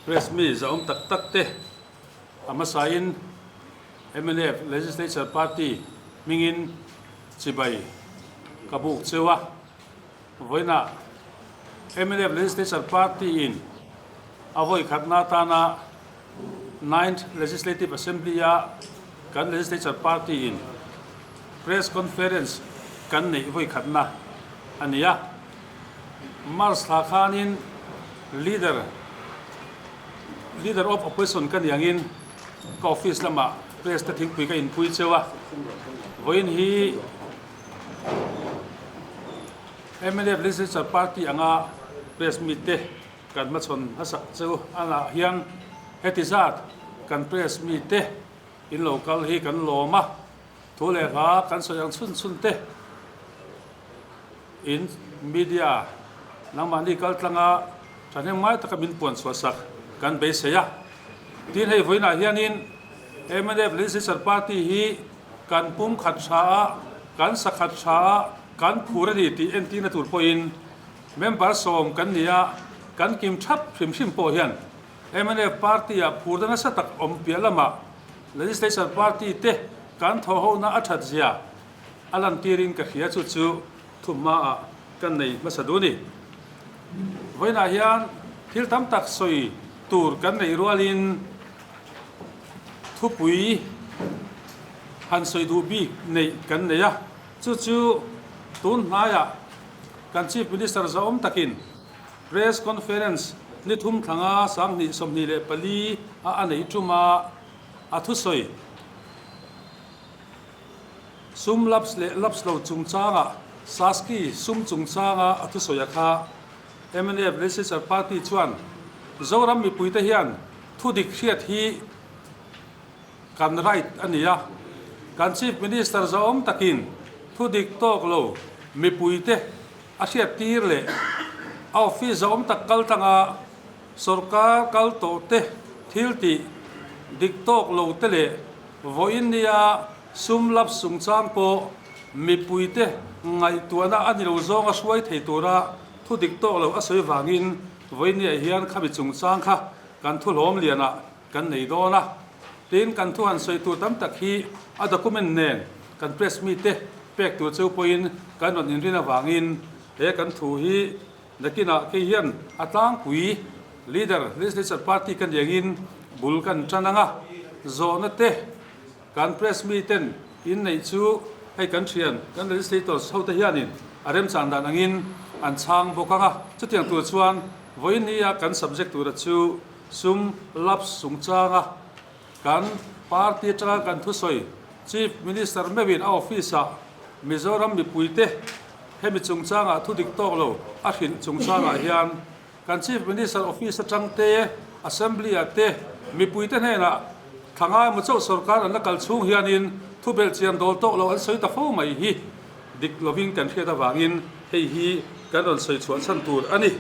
Press mi zahawm tak tak te a hmasain mnf Legislature Party hmingin chibai ka buk cheu a. Vawiinah mnf Legislature Party in a vawi khatna atana Ninth Legislative Assembly a kan Legislature Party in Press Conference kan neih vawi khatna a ni a. March thla khanin Leader Leader of Opposition ka ni angin ka office lamah press te thingpui ka inpui cheu a. Vawiin hi mnf Legislature Party anga press meet te kan hmachhawn hmasak cheu anah hian heti zat kan press meet te in lo kal hi kan lawm a, thu leh hla kan sawi ang chhun chhun te in media nangmahni kal tlanga thahnem ngai taka min puan chhuah sak kan beisei a. Tin hei vawiinah hianin mnf Legislature Party hi kan pum khat tha a, kan sa khat tha a, kan phur a ni tih entirna tur pawhin member sawm kan ni a, kan kim thap hrim hrim pawh hian mnf party-ah phurna nasa tak awm piah lamah Legislature party te kan thawhhona a that zia a lantirin ka hria chu chu thuhmaah kan nei hmasa duh a ni. Vawiinah hian thil tam tak sawi tur kan neih rualin thupui han sawi duh bik neih kan nei a, chu chu tun hnaiah kan Chief Minister zahawm takin Press Conference ni thum thlanga 2024 a a neih tuma a thusawi sum laps leh laps lo chungchanga Saski sum chungchanga a thusawi a kha mnf Legislature Party chuan Zoram mipuite hian thudik hriat hi kan right a ni a, kan Chief Minister zahawm takin thudik tawk lo mipuite a hriattir leh a office zahawm tak kal tanga sorkar kal tawh te thil tih dik tawk lo te leh vawiin nia sum lap chungchang pawh mipuite ngaihtuahna a ni lo zawnga hruai thei tura thu dik tawk lo a sawi vangin vawiin niah hian khami chungchang kha kan thuhlawm lianah kan nei dawn a. Tin, kan thu han sawi tur tam tak hi a document nen kan press mite pek tur cheu pawhin kan rawn inrin avangin he kan thu hi nakinah kei hian a tlangpui leader Legislature Party ka niangin bul kan tan ang a, zawhna te kan press miten in neih chu hei kan thian kan legislators hote hianin a remchan dan angin an chhang bawk ang a, chutiang tur chuan vawiin nia kan subject tura chu sum lapse chungchanga Kan party atanga kan thusawi Chief Minister meuhin a office-ah Mizoram mipuite hemi chungchangah thu dik tawk lo a hrilh chungchangah hian kan Chief Minister office atang te, Assembly-ah te mipuite hnenah thla ngaimawh chauh sorkar an la kal chhung hianin thu belhchian dawl tawk lo an sawi ta fo mai hi dik lovin kan hriat avangin hei hi kan rawn sawi chhuah chhan tur a ni.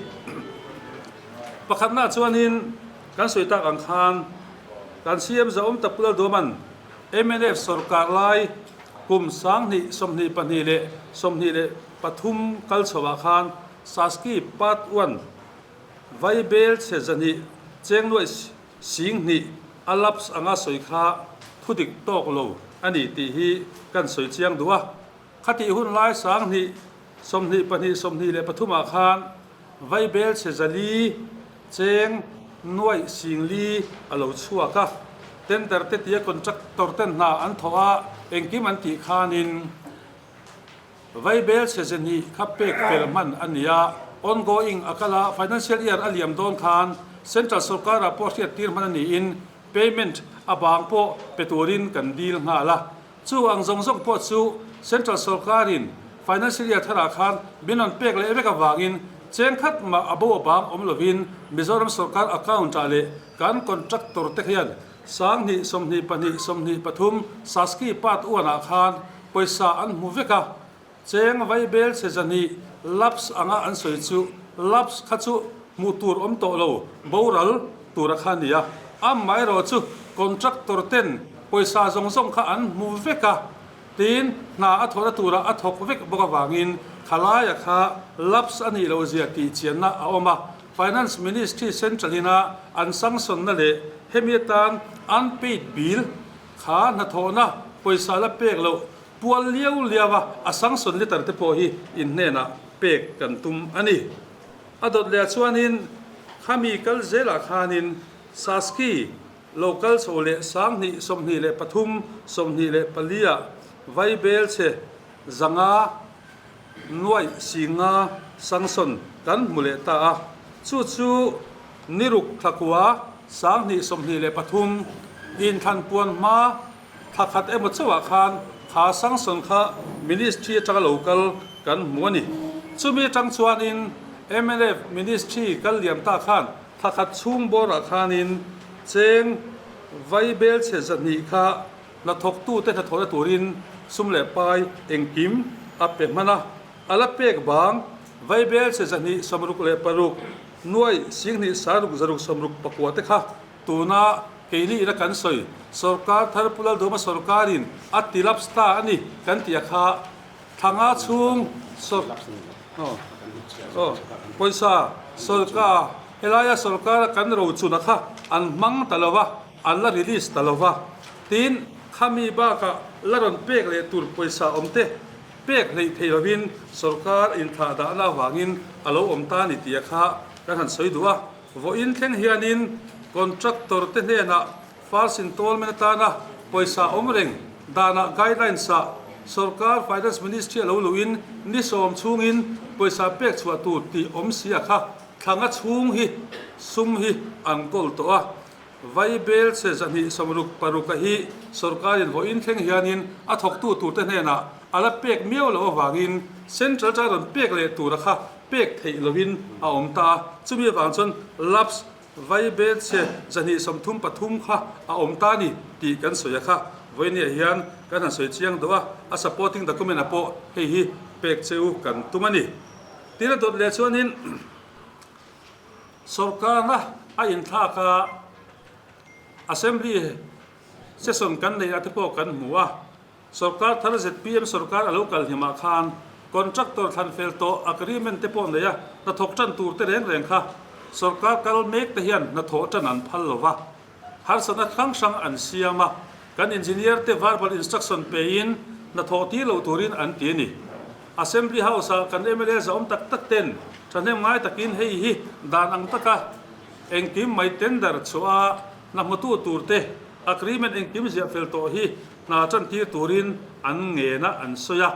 Pakhatnaah chuanin kan sawi tak ang khan Kan CM Zahawm tak Pu Lalduaman mnf sorkar lai kum 2022 leh 23 kal chhoah khan Saski Part One Vaibel chhe 200 cheng nuaih 2000 a lapse anga sawi kha thudik tawk lo a ni tih hi kan sawi chiang duh a. Khatih hun lai 2022 23 ah khan Vaibel chhe 400 cheng nuaih 4000 a lo chhuak a, tender te tia contractor ten hna an thawh a, engkim an tih khanin Vaibel chhe 200 kha pek fel hman a ni a, ongoing a kal a, financial year a liam dawn khan central sorkarah pawh hriattir hman a niin payment a bang pawh pe turin kan dil nghal a. Chu ang zawng zawng pawh chu Central sorkarin Financial Year tharah khan min rawn pek leh vek avangin cheng khat mah a bo a bang awm lovin Mizoram sorkar account-ah leh kan contractor te hian 2022 23 Saski Part I-ah khan pawisa an hmu vek a. Cheng vaibel chhe 200 lapse anga an sawi chu lapse kha chu hmuh tur awm tawh lo, boral tura kha a ni a. Amaherawh chu contractor ten pawisa zawng zawng kha an hmu vek a, tin hna a thawhna turah a thawk vek bawk avangin kha laia kha lapse a nih loh zia tih chianna a awm a. Finance Ministry Central ina an sanction-na leh hemi atan unpaid bill kha hnathawhna pawisa la pek loh pual liau liau a a sanction letter te pawh hi in hnenah pek kan tum a ni. A dawt leh ah chuanin khami kal zelah khanin Saski lo kal chho leh 20 23 24 ah Vaibel chhe 500 nuaih 90 sanction kan hmu leh ta a, chu chu niruk thlakua 2023 inthlan puan hma thla khat emaw chauhah khan kha sanction kha ministry atanga lo kal kan hmu a ni. Chumi atang chuanin mnf ministry kal liam ta khan thla khat chhung bawrah khanin cheng vaibel chhe 200 kha Hnathawktute hnathawhna turin sum leh pai engkim a pe hman a, a la pek bang Vaibel che 266 nuai 20 saruk 600 60 te kha tuna keini ina kan sawi sorkar thar Pu Laldawma sorkarin a ti lapse ta a ni kan tih a kha thla nga chhung pawisa sorkar helaia sorkara kan rochuna kha an hmang ta lo va. An la release ta lova, tin khami bakah la rawn pek leh tur pawisa awm te pek hleih thei lovin sorkar inthlah dahna avangin a lo awm ta ni tia kha kan han sawi duh a. Vawiin thleng hianin contractor te hnenah first installment atana pawisa awm reng danah guidelines ah sorkar finance ministry a lo luhin ni sawm chhungin pawisa pek chhuah tur tih awm si a kha thla nga chhung hi sum hi an kawl tawh a. Vaibel chhe 266 a hi sorkarin vawiin thleng hianin a thawktu turte hnenah a la pek miau loh avangin Central atanga rawn pek leh tura kha pek theih lohin a awm ta a, chumi avang chuan lapse Vaibel chhe 233 kha a awm ta a ni tih kan sawi a kha vawiiniah hian kan han sawi chiang deuh a, a supporting document ah pawh hei hi pek che u kan tum a ni. Tin a dawt leh chuanin. Sorkarna a inthlak a, Assembly session kan neih ah te pawh kan hmu a, sorkar thar zpm sorkar a lo kal hlimah khan contractor thlan fel tawh agreement te pawh nei a, hnathawk tan tur te reng reng kha sorkar kal mek te hian hnathawh tan an phal lo va, harsatna hrang hrang an siam a, kan engineer te verbal instruction pein hnathawh tir lo turin an ti a ni. Assembly House ah kan mla zahawm tak tak ten thahnem ngai takin hei hi dan ang taka engkim mai tender chhuah a hna hmutu tur te agreement engkim ziah fel tawh hi hna tan tir turin an ngen a an sawi a.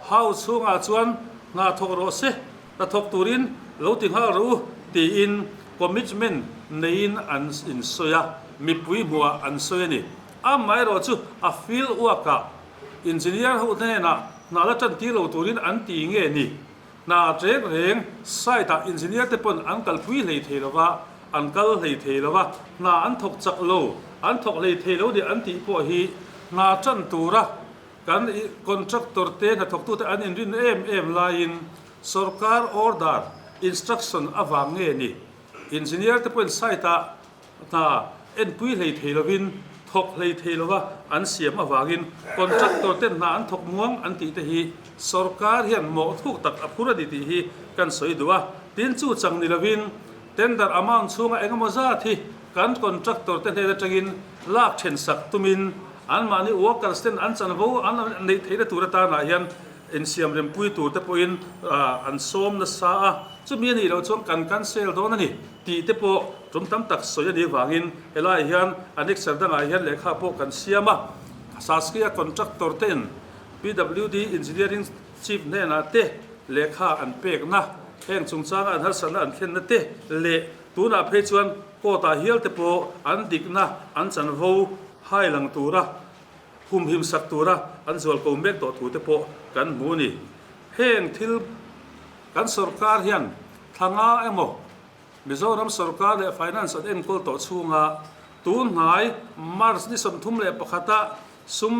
House chhungah chuan hna thawk rawh se, hna thawk turin lo ti nghal rawh u tiin commitment neiin an insawi a, mipui hmuhah an sawi a ni. Amaherawhchu a field work-ah Engineer ho hnenah hna la tan tir lo turin an ti nge ni? Hna reng reng site ah engineer te pawn an kalpui hlei thei lo va, an kal hlei thei lo va, hna an thawk chak lo, an thawk hlei thei lo nih an tih pawh hi hna tan tura kan contractor te hnathawktute an inrin em em laiin sorkar order, instruction avang nge ni? Engineer te pawhin site ah Hna enpui hlei thei lovin, thawk hlei thei lova an siam avangin contractor ten hna an thawk muang an tih te hi sorkar hian mawh thuk tak a phur a ni tih hi kan sawi duh a. Tin chu chang ni lovin tender amount chhunga engemaw zat hi kan contractor te hnen atangin lak then sak tumin anmahni workers ten an chanvo an neih theihna tur atanah hian insiam rempui tur te pawhin an sawm nasa a, chumi a nih loh chuan kan cancel dawn a ni. Tih te pawh tum tam tak sawi a nih avangin helaiah hian annexure dangah hian lehkha pawh kan siam a. Saskia contractor te'n PWD Engineering Chief hnenah te lehkha an pekna, heng chungchanga an harsatna an thlenna te leh tunah phei chuan court ah hial te pawh an dikna an chanvo hai lang tura humhim sak tura an zualko mek tawh thu te pawh kan hmu a ni. Heng thil kan sorkar hian Thla nga emaw Mizoram sorkar leh Finance an enkawl tawh chhunga tun hnai March ni 31 ah sum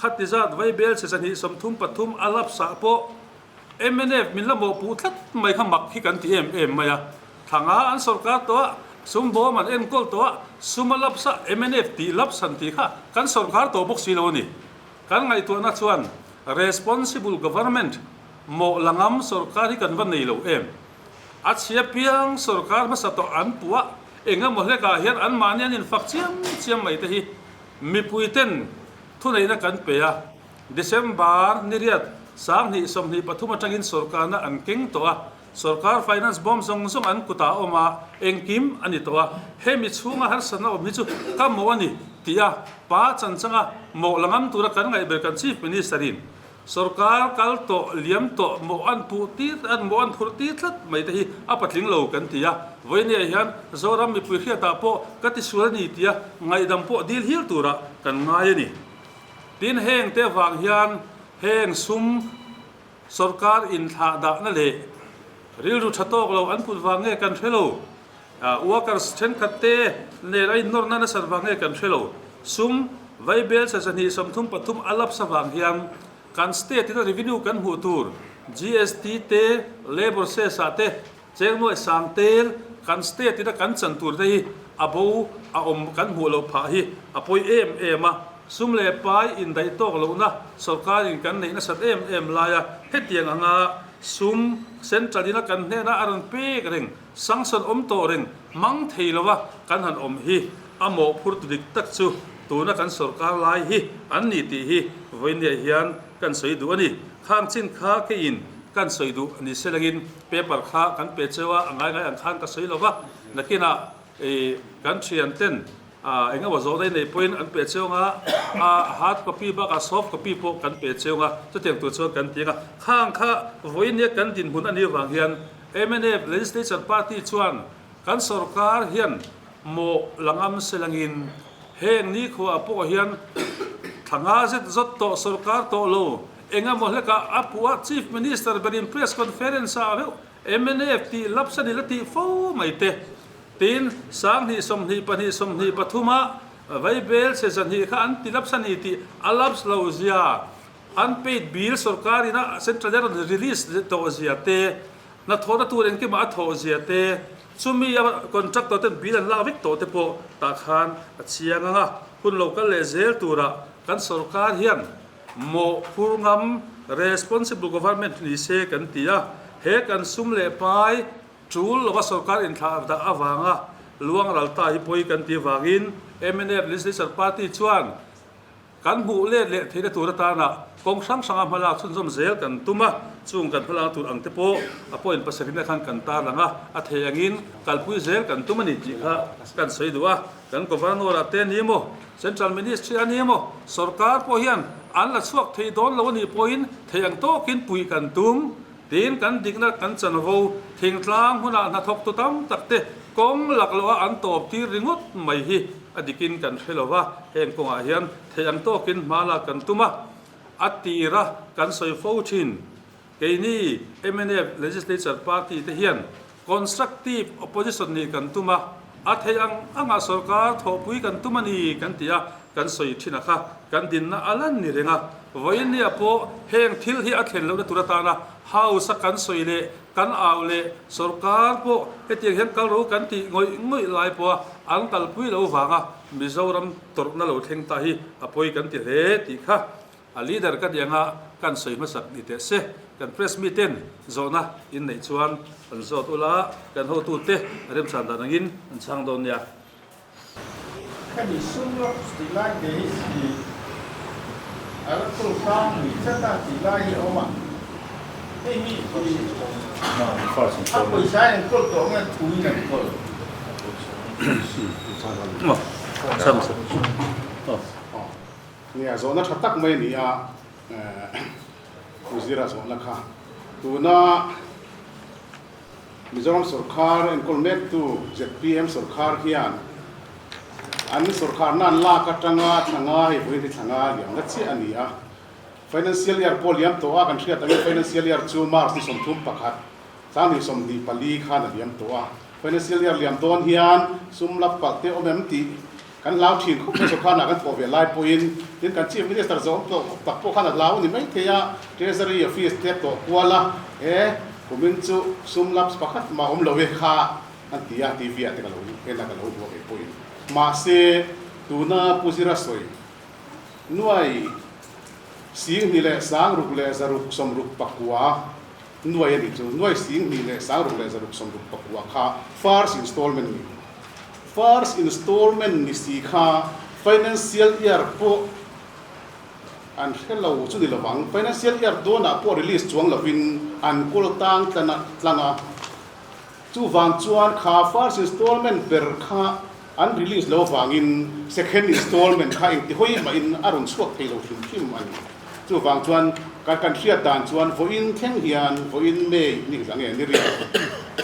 khati zat vaibel chhe 233 a lapse ah pawh mnf min la mawhpuh tlat mai kha mak hi kan ti em em mai a. Thla nga an sorkar tawh a, sum bawm an enkawl tawh a, sum a lapse a mnf tih lapse han tih kha kan sorkar tawh bawk si lo a ni. Kan ngaihtuahna chuan Responsible Government Mawh la ngam sorkar hi kan va nei lo em? A chhia piang sorkar hmasa tawh an puh a, eng emaw hlekah hian anmahni an infak chiam chiam mai te hi mipuiten thuneihna kan pe a. December ni riat 2023 atangin sorkarna an keng tawh a, sorkar finance bawm zawng zawng an kutah a awm a, engkim a ni tawh a, hemi chhunga harsatna awm hi chu ka mawh a ni tih a pa chanchanga mawh la ngam tura kan ngaih ber kan Chief Minister-in Sorkar kal tawh, liam tawh, mawh an puh tir, an mawh an phurh tir tlat mai te hi a patling lo kan ti a. Vawinia hian Zoram mipui hriatah pawh ka tisual a ni tia ngaihdam pawh dil hil turah kan ngai a ni. Tin, heng te avang hian heng sum sorkar inthlah dahna leh rilru tha tawk lo an put vang nge kan hre lo. Workers thenkhat te nen a innawrna nasat vang nge kan hre lo. Sum vaibel sa 133 a lapse avang hian kan state ina revenue kan hmuh tur GST te, labour cess ah te, chengnuai sang tel kan state ina kan chan tur te hi a bo a awm kan hmuh loh phah hi a pawi em em a. Sum leh pai indaih tawk lohna sorkarin kan neih nasat em em laia hetiang anga sum central ina kan hnena a rawn pek reng Sanction awm tawh reng hmang thei lova kan han awm hi a mawhphurtu dik tak chu tuna kan sorkar lai hi an ni tih hi vawinia hian kan sawi duh a ni. Khang chin kha keiin kan sawi duh ni se langin paper kha kan pe cheu a, a ngai ngai ang khan ka sawi lova, nakinah kan thian ten Eng emaw zawhna i neih pawhin an pe chiang a, a hard copy bakah soft copy pawh kan pe chiang a, chutiang tur chuan kan ti ang a. Khang kha vawinia kan dinhmun a nih avang hian mnf Legislature Party chuan kan sorkar hian mawh la ngam se langin heng nikhuaah pawh hian thla nga zet zawt tawh sorkar tawh lo eng emaw hlekah a puh a, Chief Minister berin press conference ah reuh mnf tih lapse a ni la tih fo mai te. Tin, 2022 23 ah Vaibel chhe 200 kha an ti lapse a ni tih a lapse lo zia, unpaid bill sorkar in a central in a rawn release tawh zia te, hnathawhna tur engkimah a thawh zia te, chumi a contractor ten bill an lak vek tawh te pawh tah khan a chiang ang a. Hun lo kal leh zel turah kan sorkar hian mawhphur ngam responsible government ni se kan ti a, he kan sum leh pai Tul lova sorkar inthlah dah avanga luang ral ta hi pawi kan tih avangin mnf Legislature Party chuan kan hmuh let leh theihna tur atana kawng hrang hranga hmalak chhunzawm zel kan tum a, chung kan hmalak tur ang te pawh a point pasarihna khan kan tarlang a, a thei angin kalpui zel kan tum a ni tih kha kan sawi duh a. Kan Governor-ah te a ni emaw, Central Ministry a ni emaw, sorkar pawh hian an la chhuak thei dawn lo a nih pawhin thei ang tawkin puih kan tum. Tin, kan dikna kan chanvo thingtlang hmunah hnathawktu tam tak te kawng lak loh a an tawp tir ringawt mai hi a dikin kan hre lo va, heng kawngah hian theih ang tawkin hma lak kan tum a, a tira kan sawi fo thin. Keini mnf Legislature Party te hian Constructive Opposition nih kan tum a, a theih ang anga sorkar thawhpui kan tum a ni kan ti a, kan sawi thin a kha kan dinna a lan ni reng a. Vawiinnia pawh heng thil hi a thlen lohna tur atana House a kan sawi leh kan au leh sorkar pawh hetiang hian kal ro kan tih ngawih ngawih lai pawha an kalpui lo vanga Mizoram tawrhna lo thleng ta hi a pawi kan ti hle tih kha A leader ka nih anga kan sawi hmasak ni teh se, kan press mi ten zawhna in neih chuan an zawt ula, kan hotute remchhan dan angin an chhang dawn nia. Hemi sum lawks tih lai te hi i a la kul hrang lui tlat a tih lai hi a awm a, hei hi i a pawisa in an kawl tawh nge thu in an kawl? Nia, zawhna tha tak mai a ni a, Kuzira zawhna kha. Tuna Mizoram sorkar enkawl mektu zpm sorkar hian an sorkarna an lak atanga thla nga hei vawiin hi thla nga liam la chiah a ni a. Financial year pawh liam tawh a, kan hriat angin financial year chu March ni 31, 2024 khan a liam tawh a. Financial year liam dawn hian sum lap palh te awm em tih Kan hlau thin khawp mai Sawkhanah kan thawh ve lai pawhin tin kan Chief Minister zawng tawh tak pawh khan a hlau a ni mai thei a, Treasury Office te tawh kual a, e kumin chu sum lapse pakhat mah awm lo e kha an ti a, TV ah te ka lo en a ka lo hmuh ve pawhin. Mahse tuna Pu Zira sawi nuai 16,669. Nuai a nih chu. Nuai 26,669 kha first installment a ni. First installment ni si kha financial year pawh an hre lo chu ni lovang. Financial year dawnah pawh release chuang lovin an kawl tang tlang a. Chuvang chuan kha first installment ber kha an release lo vangin second installment kha engti hawi mahin a rawn chhuak thei lo hrim hrim a ni. Chuvang chuan kan kan hriat dan chuan vawiin thleng hian vawiin May ni engzah nge ni riat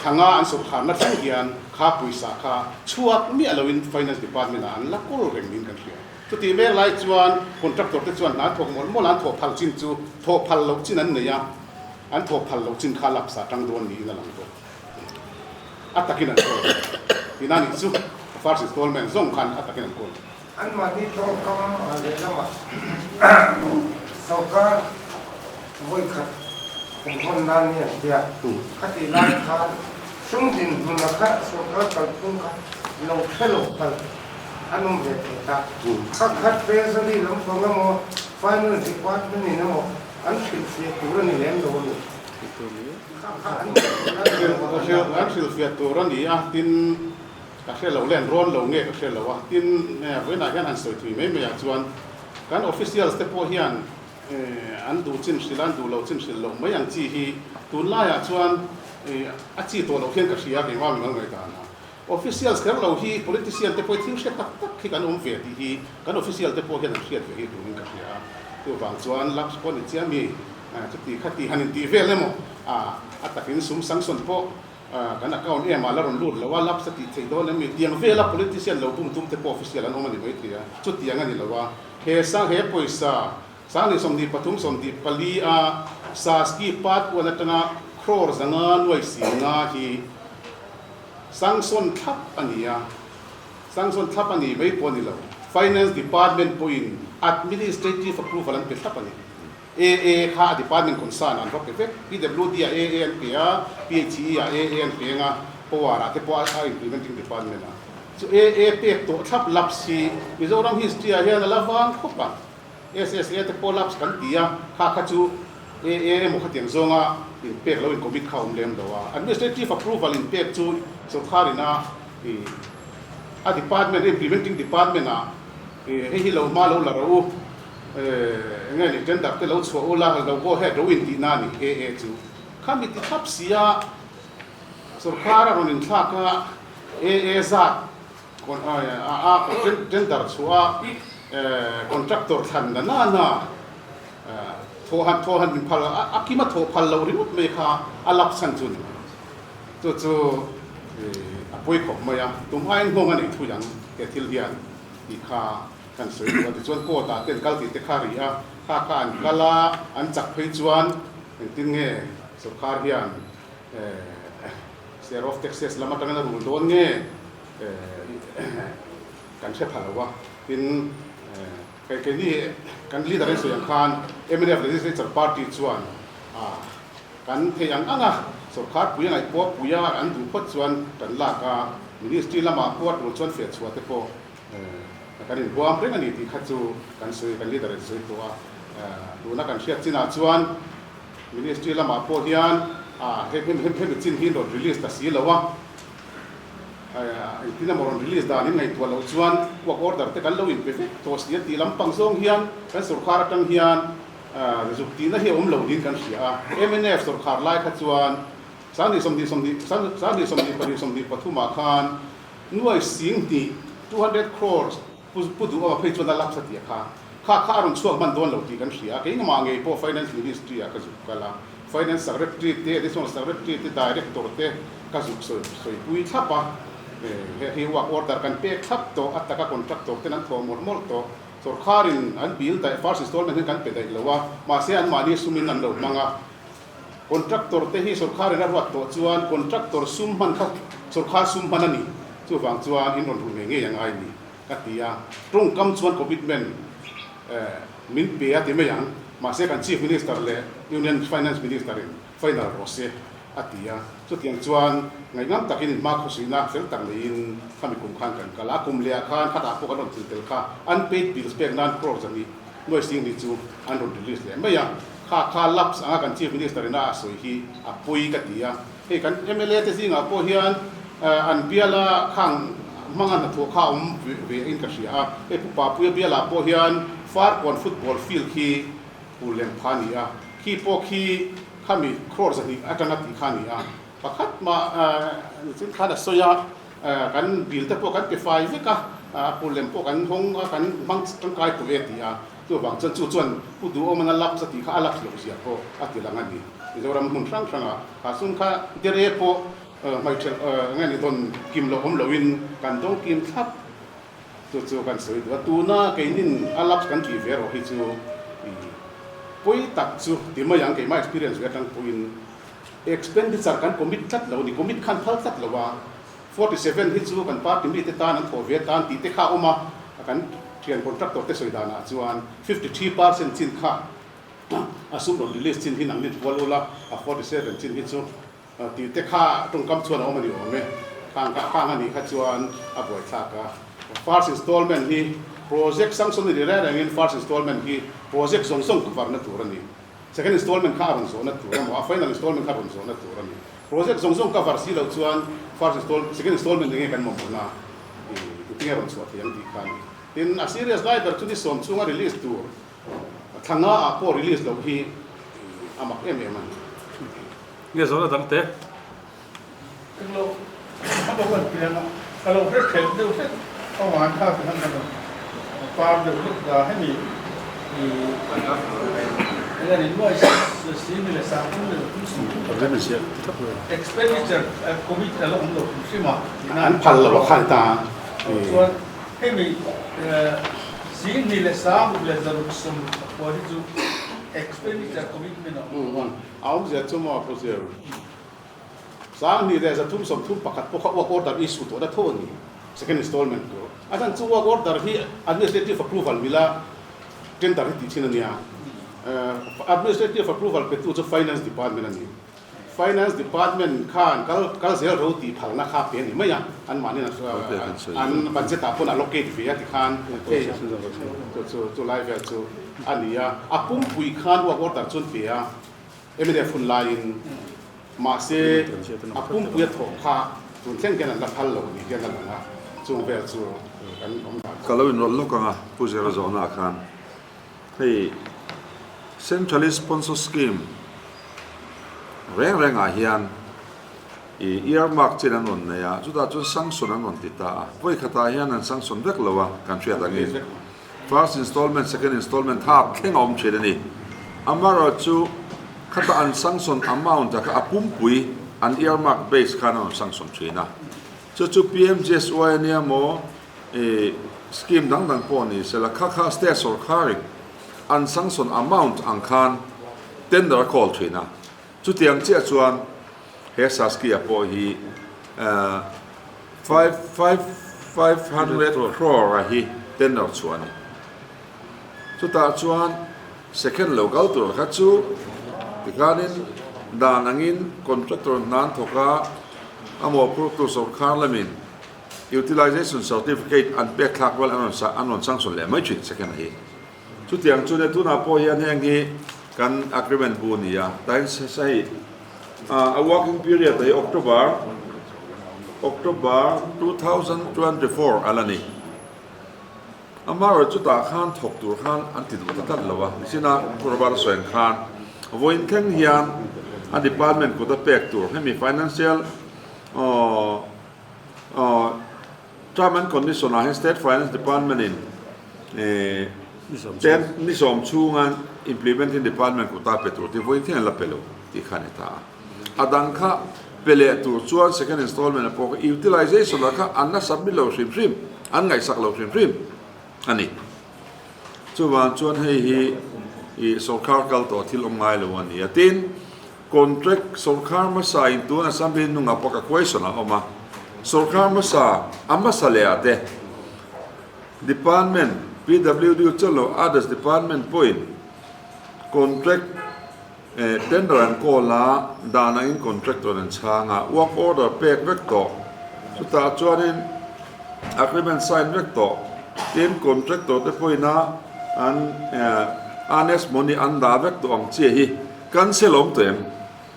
thanga an sawrkharna thleng hian kha pawisa kha chhuak miah loin Finance Department ah an la kawl reng niin kan hria. Chutih mek lai chuan contractor te chuan hna thawk mawlh mawlh a, an thawh phal chin chu thawh phal loh chin an nei a, an thawh phal loh chin kha lapsa tang dawn niin a lang bawk. A takin an kawl tihna nih chu first installment zawng khan a takin an kawl. Anmahni tawngkam lehlamah sorkar vawi khat inhawn nan hi an tia. Khatih lai khan sum dinhmuna kha sorkar kalphung kha lo hre lo phal an awm ve thei ta. Kha khat Treasury lampang emaw Finance Department in emaw an hrilhfiah tur a ni lem lo a ni. An hrilhfiah tur a ni a, tin ka hre lo len rawn lo nge ka hre lo a, tin vawiinah hian han sawi thui mai mai ah chuan kan officials te pawh hian an duh chin hrilh a, an duh lo chin hrilh loh mai ang chi hi tunlaiah chuan a chi tawh loh hian ka hria keimah mimal ngaihdan a. Officials kher lo hi politician te pawh hi thil hre tak tak hi kan awm ve tih hi kan official te pawh hian an hriat ve hi turin ka hria a. Chuvang chuan lapse pawh ni chiah mi chuti khati han intih vel emaw a takin sum sanction pawh kan account em ah la rawn lut lo a, lapse a tih theih dawn em mi tiang vela politician lo bum tum te pawh official an awm a ni maithei a, chutiang a ni lo a. He sang he pawisa 2023 24 a Saski part one atanga crore 500 nuai 50 hi Sanction thlap a ni a, sanction thlap a ni mai pawh a ni lo. Finance Department pawhin administrative approval an pe thlap a ni. AA kha a department concern ah an va pe vek. PWD ah AA an pe a, PHE ah AA an pe ang a, Power ah te pawh a implementing department ah. Chu AA pek tawh thlap lapse hi Mizoram history ah hian a la vang khawp a. SSA te pawh lapse kan ti a, kha kha chu AA emaw khatiang zawnga inpek lo in commit kha a awm lem lo a. Administrative approval inpek chu sorkar ina ih a department, implementing department ah ih hei hi lo hma lo la rawh u, eng nge ni tender te lo chhuah ula lo go ahead rawh u intihna a ni AA chu. Khami ti thlap si a sorkar a rawn inthlak a AA zat A tender chhuah a contractor thlan na na na thawh han thawh han min phal a kim a thawh phal loh ringawt mai kha a lap chhan chu a ni mai. Chu chu a pawi khawp mai a, tum aiin nghawng a neih thui ang he thil hian tih kha kan sawi duh a. Tichuan court ah te an kal tih te kha ri a, kha kha an kal a, an chak phei chuan engtin nge sorkar hian Share of taxes lam atangin a rul dawn nge kan hre pha lo a, tin keini kan leader in sawi ang khan mnf Legislature Party chuan kan thei ang ang a, sorkar pui a ngaihpawh pui a an duh phawt chuan kan lak a, ministry lamah pawh a tul chuan feh chhuah te pawh kan inhuam reng a ni tih kha chu kan sawi kan leader in sawi tawh a, tuna kan hriat chinah chuan Ministry lamah pawh hian hemi chin hi rawn release ta si lo a, engtin emaw rawn release dan in ngaihtuah loh chuan work order te kan lo inpe vek tawh si a tih lampang zawng hian kan sorkar atang hian zuk tihna hi a awm lo niin kan hria a. Mnf sorkar lai kha chuan 2020 20 20 27 23 ah khan nuai 20 200 crores Pu Duhawma phei chuan a lapse a tih a kha. Kha kha a rawn chhuak hman dawn lo tih kan hria a, keimah ngei pawh Finance Ministry ah ka zuk kal a, Finance Secretary te, Additional Secretary te, Director te ka zuk sawi sawipui thlap a, he hi work order kan pek thlap tawh, a taka contractor ten an thawh mawlh mawlh tawh, sorkharin an bill daih first installment hian kan pe daih lo a, mahse anmahni sumin an lo hmang a, Contractor te hi sorkharin a ruat tawh chuan contractor sum hman kha sorkhar sum hman a ni, chuvang chuan in rawn rul ngei ngei a ngai ni ka ti a, tawngkam chuan commitment min pe a ti mai ang, mahse kan Chief Minister leh Union Finance Minister in final rawh se a ti a, chutiang chuan ngaihnam takin in hma khawsuihna fel tak neiin khami kum khan kan kal a, kum leh ah khan khatah pawh kan rawn thil tel kha unpaid bills pek nan crores a ni. Nuai Singh ni chu an rawn release leh mai a. Kha kha lapse anga kan Chief Minister ina a sawi hi a pawi ka ti a. Hei kan mla te zingah pawh hian an biala khang hmanga hnathawh kha a awm ve in ka hria a. Hei Pu Papuia bialah pawh hian Farkawn football field khi phul lem pha a ni a. Khi pawh khi khami crore 200 atanga tih kha a ni a. Pakhat mah nichin khan a sawi a, kan bill te pawh kan pe fai vek a, a phul lem pawh kan hawng a, kan hmang tangkai tawh e ti a. Chuvang chuan chu chuan Pu Duhawmana lapse a tih kha a lapse loh zia pawh a ti lang a ni. Mizoram hmun hrang hrangah kha sum kha dere pawh hmaiṭhelh nge ni dawn kim loh awm loin kan dawng kim thlap. Chu chu kan sawi duh a, tuna keinin a lapse kan tih ve erawh hi chu pawi tak chu ti mai ang keimah experience ve atang pawhin expenditure kan commit tlat lo a ni, commit khan phal tlat lo a. 47 hi chu kan party mite tan an thawh ve atan tih te kha a awm a, kan thian contractor te sawi danah chuan 53% chin kha a sum rawn release chin hi nangni pual ula, a 47 chin hi chu tih te kha tawngkam chuan a awm a ni awm e. Khang kha khang a nih kha chuan a buaithlak a. First installment hi project sanction a ni reng rengin first installment hi project zawng zawng cover na tur a ni. Second installment kha a rawn zawhna tur emaw a final installment kha a rawn zawhna tur a ni. Project zawng zawng cover si loh chuan first install second installment enge kan mamawhna i tinge rawn chhuah thei ang tih kha a ni. Tin, a serious lai ber chu ni sawm chhunga release tur thla nga ah pawh release loh hi a mak em em a ni. Nge zawhna dang te? Englo a bo kan piang a, ka lo hre ṭhelh deuh hlek a uan kha ti khan ka rawn par deuh hlek ta hemi i eng a ni nuai si mi leh sang tum leh tum sum expenditure commit a la awm lo hrim hrim a an phal lo a khan ta chuan hemi 20 leh 160 pawh hi chu expenditure commitment a awm lo a. A awmzia chu maw Pu Zir? 2331 pawh kha work order issue tawhna tho a ni, second installment tur. A chhan chu work order hi administrative approval mila tender hi tih thin a nia. Administrative approval petu chu finance department a ni. Finance department khan kal kal zel ro tih phalna kha pe a ni mai a, anmahni an budget ah pawn allocate ve a tikhan hei chu chu chu lai vel chu a ni a. A pumpui khan work order chu an pe a. Mnf hun laiin mahse a pumpui a thawh kha tun thleng hian an la phal lo ni hian a lang a, chung vel chu kan awm dan Ka lo inrawlh lawk ang a, Pu Zira zawhna ah khan hei Centrally Sponsored Scheme reng reng ah hian i earmark chin an rawn nei a, chutah chuan sanction an rawn ti ta a, vawi khatah hian an sanction vek lo a, kan hriat angin. First installment, second installment thap thleng a awm thin a ni. Amaherawhchu khata an sanction amount a kha a pumpui an earmark base khan an rawn sanction thin a. Chu chu PMGSY a nia maw ih scheme dang dang pawh ni sela kha kha state sawrkharin an sanction amount ang khan tender a call thin a. Chutiang chiah chuan he Saskia pawh hi 500 crore a hi tender chhuah a ni. Chutah chuan second lo kal tur kha chu tikhanin dan angin contractor hna an thawk a, a mawhphurtu sawrkar lamin utilization certificate an pek thlak rual an rawn sanction leh mai thin second a hi. Chutiang chu nia tunah pawh hian heng hi kan agreement bu a ni a, tain hei a working period hi October October 2024 a la ni. Amaherawhchu chutah khan thawk tur khan an ti duh ta tlat lo a, nichina Pu Robert a sawi ang khan vawiin thleng hian a department kut a pek tur hemi financial Term and Condition ah hian State Finance Department in ten ni sawm chhunga Implementing Department kuta pe tur tih vawiin thleng an la pe lo tih kha a ni ta a. A dang kha pe leh tur chuan second installment ah pawh kha utilization ah kha an la submit lo hrim hrim, an ngaihsak lo hrim hrim a ni. Chuvang chuan hei hi ih sawrkar kal tawh thil awm ngai lo a ni a. Tin, Contract sawrkar hmasa in tun Assembly nungah pawh ka question a awm a, sawrkar hmasa a hmasa leh ah te Department, PWD chuan lo others department pawhin contract tender an call a, dan angin contractor an chhang a, work order pek vek tawh, chutah chuanin agreement sign vek tawh, tin contractor te pawhin a an. Earnest money an dah vek tawh ang chiah hi cancel awm tawh em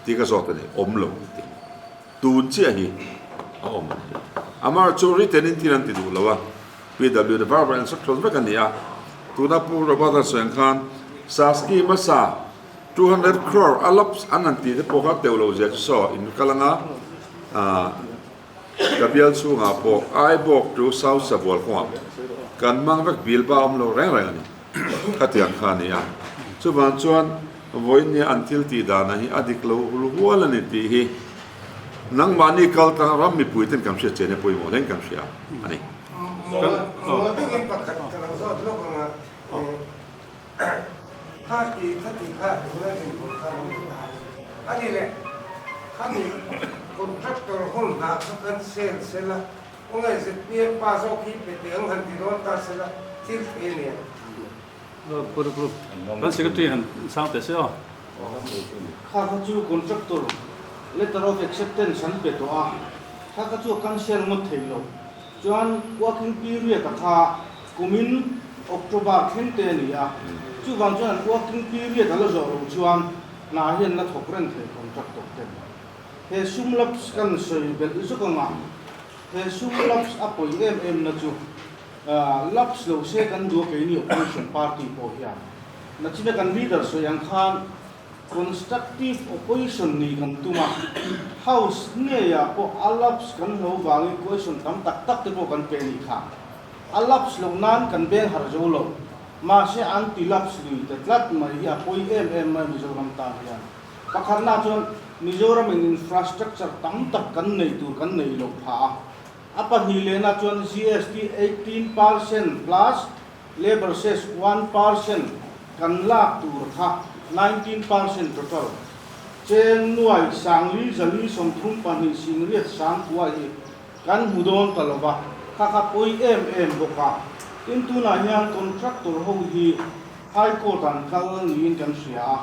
tih ka zawt a ni, awm lo tih. Tun chiah hi a awm a ni. Amar chu written in thil an ti duh lo a, PW te verbal instruction vek a ni a. Tuna Pu Robert-a sawi ang khan Saski hmasa 200 crore a lapse an han tih te pawh kha teuh lo zia chu saw in kal anga ka bial chhungah pawh Aibawk to South Sabual kawngah kan hmang vek bil ba awm lo reng reng a ni. Khatiang kha a ni a. Chuvang chuan vawinia an thil tih dana hi a dik lo hul hual a ni tih hi nangmahni kal tang ram mipui ten kan hriat chian hi pawimawh hle in kan hria a ni. Mawl deuhin pakhat ka lo zawt lawk ang a, kha ti khati kha tuna dinhmun kha lo ni ta a ni leh khami contractor hun hna kha kan sel sel a, Khawngaih zpm pa zawk hi pe teh ang han ti dawn ta sela thil thei a ni ang. Kan secretary han chhang teh se aw. Kha kha chu contractor letter of acceptance an pe tawh a, kha kha chu a cancel ngawt thei lo. Chuan working period a kha kumin October thleng te a ni a, chuvang chuan an working period a la zawh loh chuan hna hi an la thawk reng thei contractor ten. He sum lapse kan sawi belh zawk anga, he sum lapse a pawi em em na chu lapse lo se kan duh a keini opposition party pawh hian. Nachina kan leader sawi ang khan constructive opposition nih kan tum a, house ngeiah pawh a lapse kan hlo vangin question tam tak tak te pawh kan pe nih kha. A lapse loh nan kan beng harh zo lo. Mahse an ti lapse lui ta tlat mai hi a pawi em em mai Mizoram tan hian. Pakhatna chuan Mizoram in infrastructure tam tak kan nei tur kan nei loh phah a. A pahnih lehna chuan GST 18% plus labour cess 1% kan lak tur kha 19% total. Cheng nuai sangli zali 32 singriat sang kua hi kan hmu dawn ta lova, kha kha pawi em em bawk a. Tin tunah hian contractor ho hi High Court an kal niin kan hria a.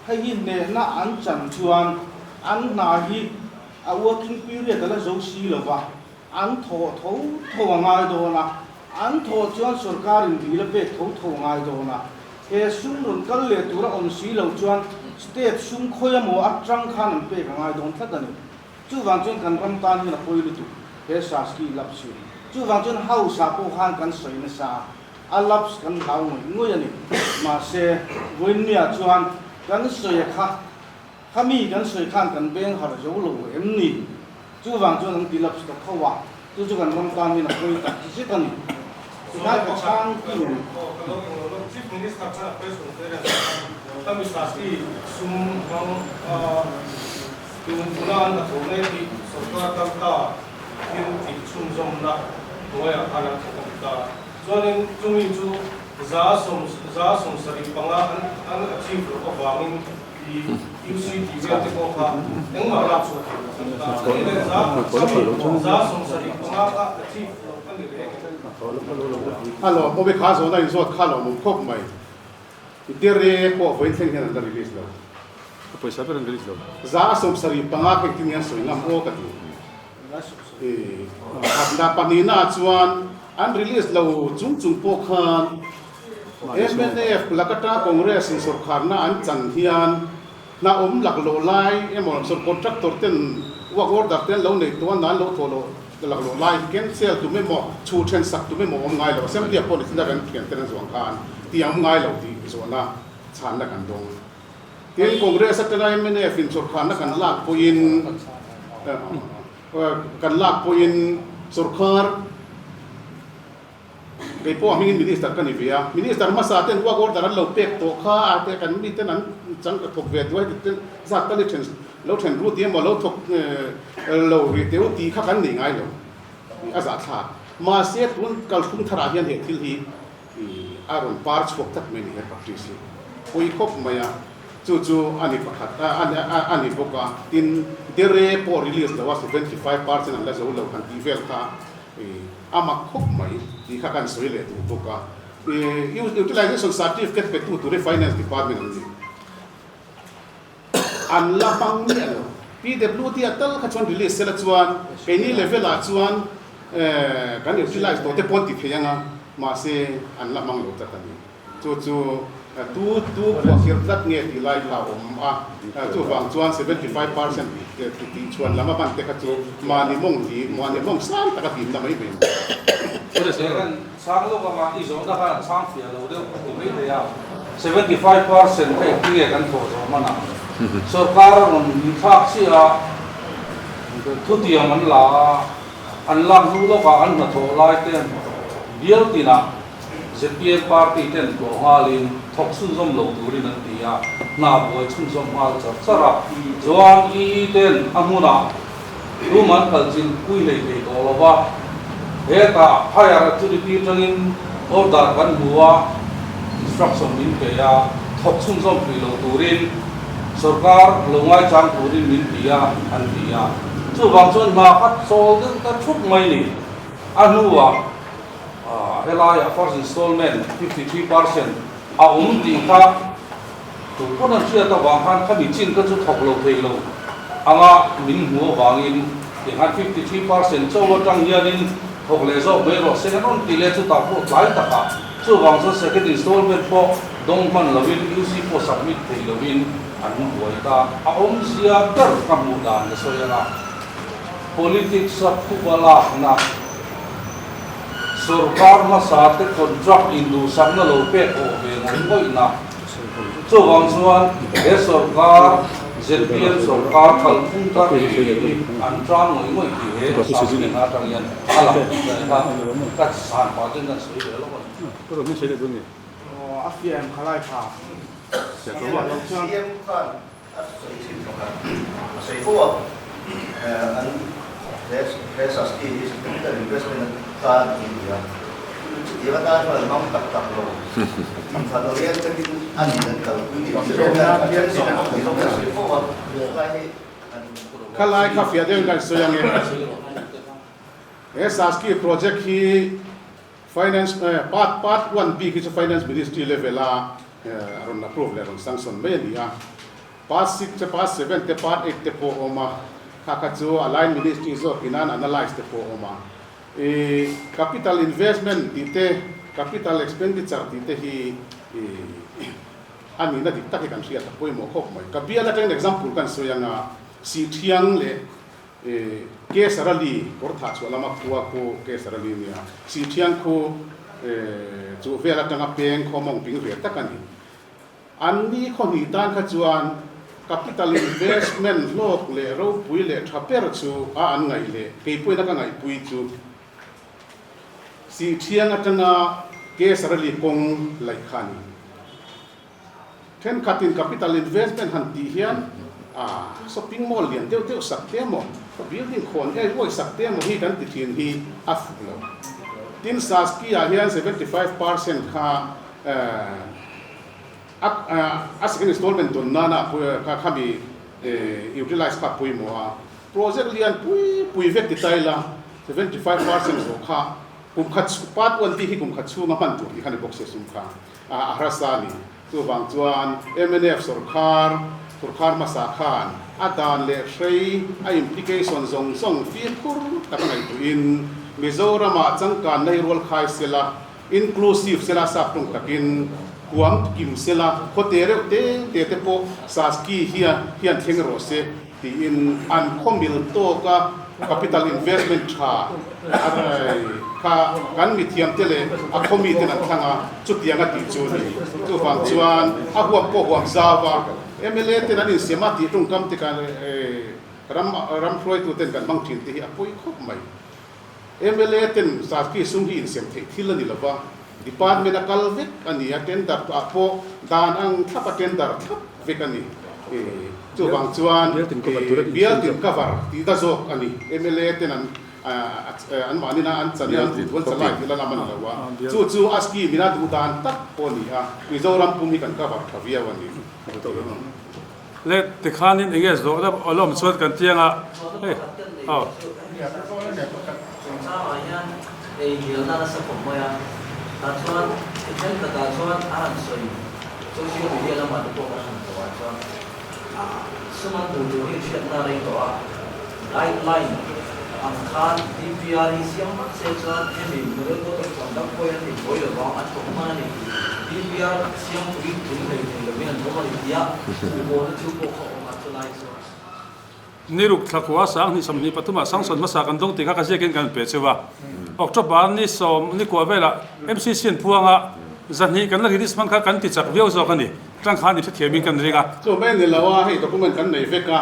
Hei hi hnehna an chan chuan an hna hi a working period a la zo si lo va, an thawh tho tho a ngai dawn a, an thawh chuan sorkarin bill a pek tho tho a ngai dawn a. He sum rawn kal leh tura awm si lo chuan state sum khawi emaw atang khan an pek a ngai dawn tlat a ni. Chuvang chuan kan ram tan hian a pawi lutuk he Saski lapse hi. Chuvang chuan House ah pawh khan kan sawi nasa a. A lapse kan hlau ngawih ngawih a ni. Mahse, vawiinniah chuan kan sawi a kha, khami kan sawi khan kan beng harh zo lo em ni? Chuvang chuan an ti lapse ta tho a, chu chu kan ram tan hian a pawi tak zet a ni. Tikhan ka chhang ki em? Aw, ka lo eng lo lo. Chief Minister khan a press conference ah khan khami Sasti sum hmang a tun huna an hnathawh mek hi sorkar kalta thil tih chhunzawmna hnuaiah khan an thawk a ni ta. Chuanin chumi chu 75% an an achieve loh avangin i UC tih vel te pawh kha engmah lak chhuah theih loh an ta a ni leh 75% kha achieve loh a ni reng em? A lawm awm e kha zawhna inzawt kha a lawmawm khawp mai. Dere pawh vawiin thleng hian an la release lo. A pawisa ber an release lo. 75% kha engtin nge an sawi ngam aw ka ti. Khatna pahnihna ah chuan an release lo chung chung pawh khan mnf lakata Congress in sawrkharna an chan hian hna awm lak loh lai emaw contractor ten work order te an lo neih tawh a hna an lo thawh loh lak loh lai cancel tum emaw chhuh then sak tum emaw awm ngai lo assembly ah pawh ni thil a kan thian ten an zuang khan tih a awm ngai lo tih zawhna chhanna kan dawng. Tin, Congress atanga mnf in sawrkharna kan lak pawhin kan lak pawhin sawrkhar kei pawh a hmingin Minister ka ni ve a, Minister hmasa ten work order an lo pek tawh kha a te kan miten an chang ka thawk ve duai ten zat tal i then lo then ru ti emaw lo thawk lo ri teu tih kha kan nei ngai lo a zahthlak. Mahse tun kalphung tharah hian he thil hi A rawn par chhuak tlat mai ni he practice hi pui khawp mai a, chu chu a ni pakhat a ni bawk a, tin dere pawh release lo a 75% an la zo lo han tih vel kha a mak khawp mai tih kha kan sawi leh duh bawk a, utilization certificate pe tu tur hi finance department an ni. An la hmang miah lo. PWD a tal kha chuan release sela chuan keini level ah chuan kan utilize tawh te pawh an ti thei ang a, mahse an la hmang lo tlat a ni. Chu chu. Tu tu khuahkhirh tlat nge tih lai kha a awm a, chuvang chuan 75% tih chhuan lam a hman te kha chu mahni mawng hi mahni mawng sang taka hlimna mai mai a ni. Kan chhang lawk anga i zawhna khan an chhang fiah lo deuh ka ti mai thei a, 75% kha engtin nge kan thawh zawh hman ang? Sorkar a rawn inthlak chiah a, thutiam an la a, an lak hnu lawkah an hnathawh lai te bial tinah Zpm party ten tlawh nghalin thawk chhunzawm lo turin an ti a, hna buai chhunzawm nghal char char a. Chuan EE ten a hmunah rum an kal chin pui hlei thei tawh lo va, hetah higher authority atangin order kan hmu a, instruction min pe a, thawk chhunzawm hrih lo turin sorkar lo ngaichang turin min ti a, an ti a. Chuvang chuan hna kha chawl deuh ta thup mai ni. A hnuah. Helaiah first installment 53% a awm tih kha tu pawn an hriat avang khan khami chin kha chu thawk lo thei lo anga min hmu avangin tiangkhan 53% cho atang hianin thawk leh zawk mai rawh se an rawn ti leh chutah pawh tlai takah chuvang chuan second installment pawh dawng hman lovin UC pawh submit thei lovin an buai ta a awmzia ber ka hmuh dan ka sawi anga politics a phuba lakna Sorkar hmasa te contract induhsakna lo pek awh ve ngawih ngawihna. Chuvang chuan he sorkar zpm sorkar kalphung thar hi an tan ngawih ngawih tih he Sasking atang hian a lang tih kha ka chhan pah chuan kan sawi ve lawk a ni. A fiah em khalai kha? Fiah lo chuan. A sawi thin bawk a, a sawi fo a, an he Sasthi hi capital investment atan a ni a, chutiang atan chuan an hmang tak tak lo, inkhat oriented in a nih an kalpui tih a then zawng bawk ni zawk a sawi fo a, helai hi an Khalai kha fiah deuhin kan sawi ange. He Sasthi project hi Finance part part one bik hi chu Finance Ministry level a rawn approve leh rawn sanction mai a ni a. Part six te part seven te part eight te pawh a awm a, kha kha chu a line ministry zawkin an analyse te pawh a awm a. I capital investment tih te capital expenditure tih te hi i a nihna dik tak hi kan hriat a pawimawh khawp mai. Ka bial atangin example kan sawi anga Sihthiang leh Kesarali kawr thah chhuah lama khua khu Kesarali nia. Sihthiang khu chu vel atanga peng khaw mawng ping ve tak a ni. An ni khaw hnih tan kha chuan capital investment hlawk leh ropui leh tha ber chu a an ngaih leh keipawhin a ka ngaihpui chu Sihthiang atanga Kesarali kawng laih kha a ni. Thenkhatin capital investment han tih hian a shopping mall lian deuh deuh sak te emaw, building khawn ei uai sak te emaw hi kan ti thin hi a fuh lo. Tin, Saski ah hian 75% kha a second installment dawn nana kha khami utilize kha a pawimawh a. Project lian pui pui vek ti ta ila 75% zawh kha kum khat part one tih hi kum khat chhunga hman tur tih kha ni bawk se sum kha. A harsa a ni. Chuvang chuan mnf sorkar, sorkar hmasa khan a dan leh hrei, a implication zawng zawng fimkhur tak a ngaihtuahin Mizoramah changkanna hi rual khai sela, inclusive sela sap tung takin huam kim sela, khawte reuh te te te pawh Saski hian hian thleng rawh se tiin an khaw mil tawk a capital investment tha kha kan mithiamte leh a khaw miten an thlang a, chutiang a tih chu a ni. Chuvang chuan a huam pawh huam zau a, mla ten an insem a tih tawngkam te kan ram ram hruaituten kan hmang thin te hi a pawi khawp mai. Mla ten Sasthi sum hi insem theih thil a ni lo va, department a kal vek a ni a, tender ah pawh dan ang thlap a tender thlap vek a ni. Chuvang chuan bial tin cover tih da zawk a ni. Mla ten an an mahni na an chan an duh duh an chalai tih la lam a ni lo a, chu chu a scheme in a duh dan tak pawh a ni a, Mizoram pum hi kan cover tha viau a ni. Le tikhanin eng nge zawh deuh a lawm chuan kan tiang a hei aw. Chungchangah hian ei hnialna nasa khawp mai a, tah chuan i thenkhatah chuan a han sawi social media lamah te pawh kan han tawhah chuan sum an hmuh tur hi hriatna a rei tawh a, guideline ang khan DPR hi siam vat se chuan hemi model code of conduct pawhin an ti buai lovang an thawk hman a ni tih. DPR siam pui tling hlei thei lovin an awm a ni tia puhmawhna thil pawh kha awm a chulai chuan. Ni ruk thla khua 2024 ah sanction hmasa kan dawng tih kha ka ziakin kan pe cheu a. October ni sawm ni kua velah MCC an phuang a, 200 kan la release hman kha kan ti chak viau zawk a ni. Tang khan i hrethiamin kan ring a. Chu mai ni lo a, hei document kan nei vek a,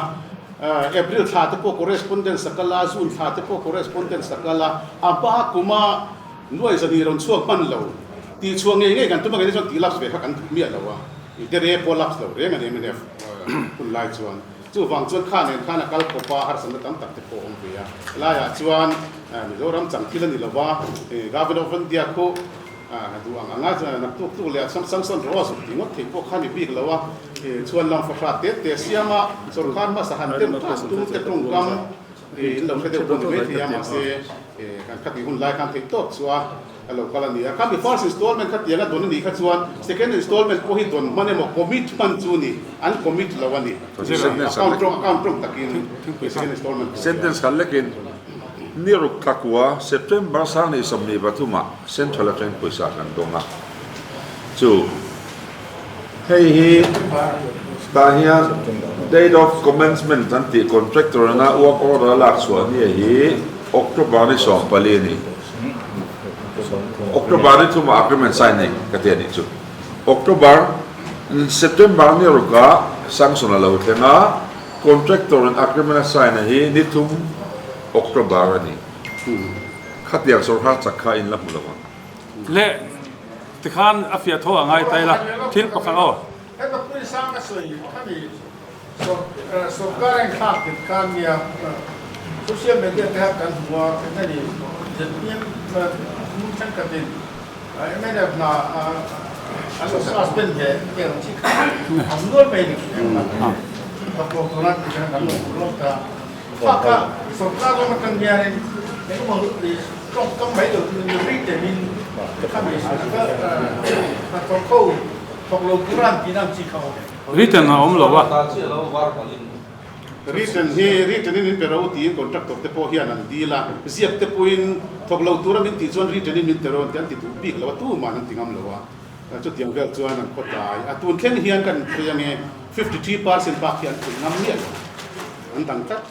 April thla te pawh correspondence a kal a, June thla te pawh correspondence a kal a, a hma kuma nuai 200 rawn chhuak hman lo tih chhuah ngei ngei kan tum a, keini chuan tih lapse ve kha kan duh miah lo a, i dere pawh lapse lo reng a ni mnf hun lai chuan. Chuvang chuan kha nen khan a kal kawp a, harsatna tam tak te pawh a awm ve a, helaiah chuan Mizoram chang thil a ni lo va, Government of India khu duh ang anga naktuk tuk leh sanction rawh a zuk tih ngawt thei pawh kha ni bik lo a, chhuan lam fahra te te siam a, sorkar hmasa han tem tak tum te tawngkam in lo hre deuh pawh ni mai thei a, mahse kan khatih hun lai khan theih tawp chu a a lo kal a ni a. Khami first installment kha tianga dawn a nih kha chuan second installment pawh hi dawn hman emaw commit hman chu ni, an commit lo a ni. Account tawng account tawng takin second installment pawh hi a. Sentence khat lekin ni ruk thla kua September 2023 ah Central atangin pawisa kan dawng a, chu hei hi tah hian date of commencement an tih contractor ina work order a lak chhuah nia hi October ni 14 a ni. October ni thumah agreement sign nei ka ti a nih chu. October, September ni rukah sanction a lo thleng a, contractor in agreement a sign a hi ni thum October a ni. Khatiang sawrkar chak kha in la hmu lo ang. Le tikhan a fiah tho a ngai ta ila thil pakhat aw. Heta pawisa ka sawi khami sawrkar a inthlak tir khan nia social media te kha kan hmu a engani zpm hmun thenkhatin mnf hna an lo suspend ve vel ang chi kha a awm nual mai a ni ka pawh tura tih khan kan lo hmu lawk ta. Bakah sawrkar lam atang hianin engemaw tawngkam mai lo chu written in khami hnathawk ho thawk lo tura an tihna ang chi kha awm em? Written a awm lo a. Written hi written in min pe ro tiin contractor te pawh hian an dil a, ziak te pawhin thawk lo tura min tih chuan written in min pe ro an ti an ti duh bik lo a, tuman an ti ngam lo a, chutiang vel chuan an khawtlai a, tun thleng hian kan inphui ange 53% bak hi an phui ngam miah lo. An dang tlat.